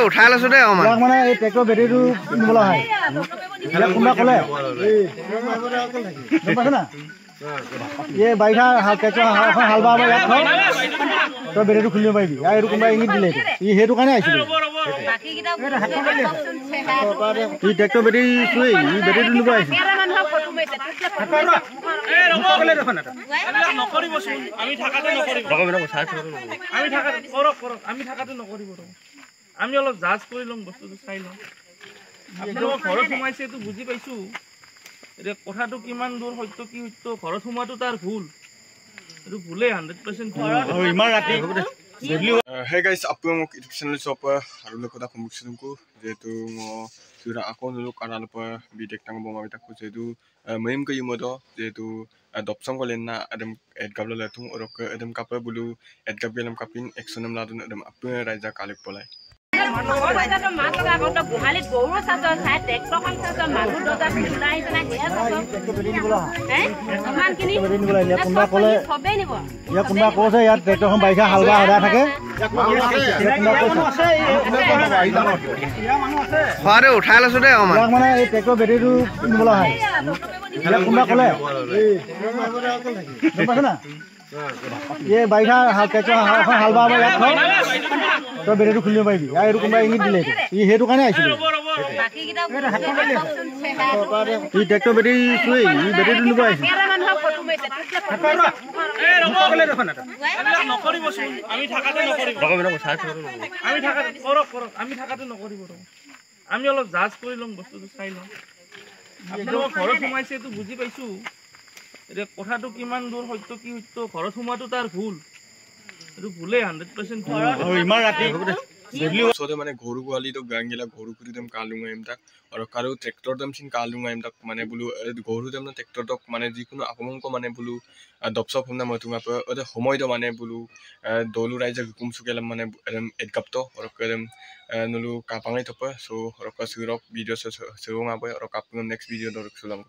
উঠাই লৈছো দেই মানে এই ট্ৰেক্টৰ বেটেৰীটো নিবলৈ আহে। কোনোবা ক'লে এই বাৰিষা ট্ৰেক্টৰ এখন হাল বাব ইয়াত তই বেটেৰীটো খুলিব পাৰিবি। আৰু এইটো কোনোবাই ইংগিত দিলে ই সেইটো কাৰণে আহিছিলে। ই ট্ৰেক্টৰ বেটেৰী চুৱেই ই বেটেৰীটো নিব আহিছে। আমি অলপ জাজ কৰি ল'ম, বস্তুটো চাই ল'ম। আপোনালোকৰ ঘৰত সোমাইছে এইটো বুজি পাইছো। এতিয়া কথাটো কিমান দূৰ সত্য কি সত্য, ঘৰত সোমোৱাটো তাৰ ভুল, এইটো ভুলেই 100% ভুল। ইমান ৰাতি হে গাইস, আপোনালোক ইউটিউব চেনেল চপ আৰু লগত সন্মুখীনকো যেহেতু আকৌ নলুক আনালপ বিটেক টাং বমা বিতাকো যেহেতু মইম কই মদ যেহেতু দপসং কলেন না আদম এডগাবলা লাথুং অরক আদম কাপা বুলু এডগাব গেলাম কাপিন একশনম লাদুন আদম আপু রাইজা কালিক পলাই। কোনোবা কৈছে ইয়াত ট্ৰেক্টৰখন বাৰিষা হাল বাই সদায় থাকে। উঠাই লৈছো দেই মানে এই ট্ৰেক্টৰ বেটেৰীটো নিবলৈ আহে। কোনোবা ক'লে গম পাইছে না, এই বাৰিষা ট্ৰেক্টৰ এখন হাল বাব ইয়াত তই বেটেৰীটো খুলিব পাৰিবি। আৰু এইটো কোনোবাই ইংগিত দিলে ই সেইটো কাৰণে আহিছিলে। ই ট্ৰেক্টৰ বেটেৰী চুৱেই ই বেটেৰীটো নিব আহিছে। আমি অলপ জাজ কৰি ল'ম, বস্তুটো চাই ল'ম। আপোনালোকৰ ঘৰত সোমাইছে এইটো বুজি পাইছো। এতিয়া কথাটো কিমান দূৰ সত্য কি সত্য, ঘৰত সোমোৱাটো তাৰ ভুল, এইটো ভুলেই 100% ভুল। ইমান ৰাতি ওচৰতে মানে গৰু গোৱালিটো গাংগিলা গৰু কুটি দম কালুঙা এমতাক আৰু কাৰো ট্ৰেক্টৰ দম চিন কালুঙা এমতাক মানে বোলো গৰু দম ট্ৰেক্টৰ দক মানে যিকোনো আক্ৰমণক মানে বোলো দপচপ হোমনা মই তোমা সময় মানে বোলো দলু ৰাইজে হুকুম চুকেলাম মানে এডগাপ্ত আৰু নলু কাপাঙাই থপ চ' ৰক চুৰক ভিডিঅ' চৌঙাবই আৰু কাপ নেক্সট ভিডিঅ' দৰক চলাম।